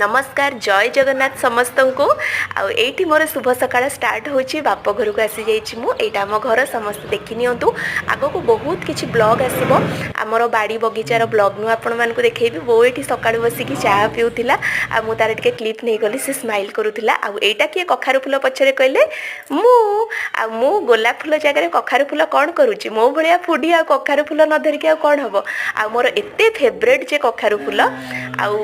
ନମସ୍କାର, ଜୟ ଜଗନ୍ନାଥ ସମସ୍ତଙ୍କୁ। ଆଉ ଏଇଠି ମୋର ଶୁଭ ସକାଳ ଷ୍ଟାର୍ଟ ହେଉଛି। ବାପ ଘରକୁ ଆସିଯାଇଛି ମୁଁ। ଏଇଟା ଆମ ଘର, ସମସ୍ତେ ଦେଖି ନିଅନ୍ତୁ। ଆଗକୁ ବହୁତ କିଛି ବ୍ଲଗ୍ ଆସିବ। ଆମର ବାଡ଼ି ବଗିଚାର ବ୍ଲଗ୍ ମୁଁ ଆପଣମାନଙ୍କୁ ଦେଖେଇବି। ବୋଉ ଏଇଠି ସକାଳୁ ବସିକି ଚାହା ପିଉଥିଲା ଆଉ ମୁଁ ତାର ଟିକେ କ୍ଲିପ୍ ନେଇଗଲି। ସେ ସ୍ମାଇଲ୍ କରୁଥିଲା। ଆଉ ଏଇଟା କିଏ କଖାରୁ ଫୁଲ ପଛରେ କହିଲେ? ମୁଁ। ଆଉ ମୁଁ ଗୋଲାପ ଫୁଲ ଜାଗାରେ କଖାରୁ ଫୁଲ କ'ଣ କରୁଛି? ମୋ ଭଳିଆ ଫୁଡ଼ି ଆଉ କଖାରୁ ଫୁଲ ନ ଧରିକି ଆଉ କ'ଣ ହେବ? ଆଉ ମୋର ଏତେ ଫେଭରେଟ୍ ଯେ କଖାରୁ ଫୁଲ। ଆଉ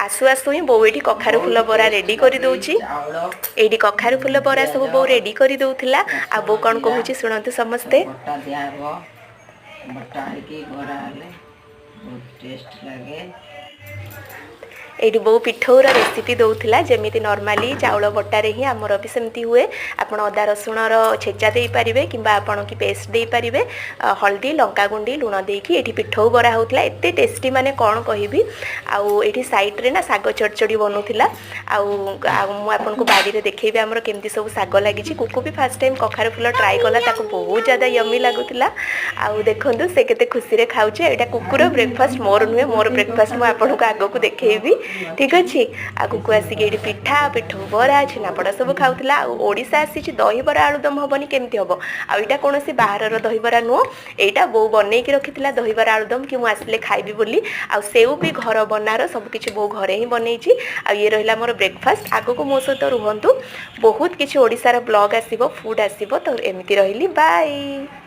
ଆସୁ ଆସୁ ହିଁ ବୋଉ ଏଇଠି କଖାରୁ ଫୁଲ ବରା ରେଡ଼ି କରିଦେଉଛି। ଚାଉଳ। ଏଇଠି କଖାରୁ ଫୁଲ ବରା ସବୁ ବୋଉ ରେଡ଼ି କରିଦେଉଥିଲା। ଆଉ ବୋଉ କ'ଣ କହୁଛି ଶୁଣନ୍ତୁ ସମସ୍ତେ। ବଟା ଦିଆହେବ। ବଟା ହେଇକି ବରା ହେଲେ ବହୁତ ଟେଷ୍ଟ ଲାଗେ। ଏଇଠି ବୋଉ ପିଠଉର ରେସିପି ଦେଉଥିଲା। ଯେମିତି ନର୍ମାଲି ଚାଉଳ ବଟାରେ ହିଁ ଆମର ବି ସେମିତି ହୁଏ। ଆପଣ ଅଦା ରସୁଣର ଛେଚା ଦେଇପାରିବେ କିମ୍ବା ଆପଣ କି ପେଷ୍ଟ ଦେଇପାରିବେ। ହଳଦୀ, ଲଙ୍କାଗୁଣ୍ଡି, ଲୁଣ ଦେଇକି ଏଇଠି ପିଠଉ ବରା ହେଉଥିଲା। ଏତେ ଟେଷ୍ଟି, ମାନେ କ'ଣ କହିବି। ଆଉ ଏଇଠି ସାଇଡ଼୍ରେ ନା ଶାଗ ଚଡ଼ଚଡ଼ି ବନୁଥିଲା। ଆଉ ଆଉ ମୁଁ ଆପଣଙ୍କୁ ବାଡ଼ିରେ ଦେଖେଇବି ଆମର କେମିତି ସବୁ ଶାଗ ଲାଗିଛି। କୁକୁ ବି ଫାର୍ଷ୍ଟ ଟାଇମ୍ କଖାରୁ ଫୁଲ ଟ୍ରାଏ କଲା। ତାକୁ ବହୁତ ଜ୍ୟାଦା ୟମି ଲାଗୁଥିଲା। ଆଉ ଦେଖନ୍ତୁ, ସେ କେତେ ଖୁସିରେ ଖାଉଛି। ଏଇଟା କୁକୁର ବ୍ରେକଫାଷ୍ଟ, ମୋର ନୁହେଁ। ମୋର ବ୍ରେକଫାଷ୍ଟ ମୁଁ ଆପଣଙ୍କୁ ଆଗକୁ ଦେଖେଇବି, ଠିକ୍ ଅଛି? ଆଉ କୁକୁ ଆସିକି ଏଇଠି ପିଠା, ପିଠଉ ବରା, ଛେନାପୋଡ଼ ସବୁ ଖାଉଥିଲା। ଆଉ ଓଡ଼ିଶା ଆସିଛି, ଦହିବରା ଆଳୁଦମ ହେବନି କେମିତି ହେବ? ଆଉ ଏଇଟା କୌଣସି ବାହାରର ଦହିବରା ନୁହଁ। ଏଇଟା ବୋଉ ବନେଇକି ରଖିଥିଲା ଦହିବରା ଆଳୁଦମ କି ମୁଁ ଆସିଲେ ଖାଇବି ବୋଲି। ଆଉ ସେଉ ବି ଘର ବନାର। ସବୁ କିଛି ବୋଉ ଘରେ ହିଁ ବନେଇଛି। ଆଉ ଇଏ ରହିଲା ମୋର ବ୍ରେକଫାଷ୍ଟ। ଆଗକୁ ମୋ ସହିତ ରୁହନ୍ତୁ, ବହୁତ କିଛି ଓଡ଼ିଶାର ବ୍ଲଗ୍ ଆସିବ, ଫୁଡ଼୍ ଆସିବ। ତ ଏମିତି ରହିଲି, ବାଇ।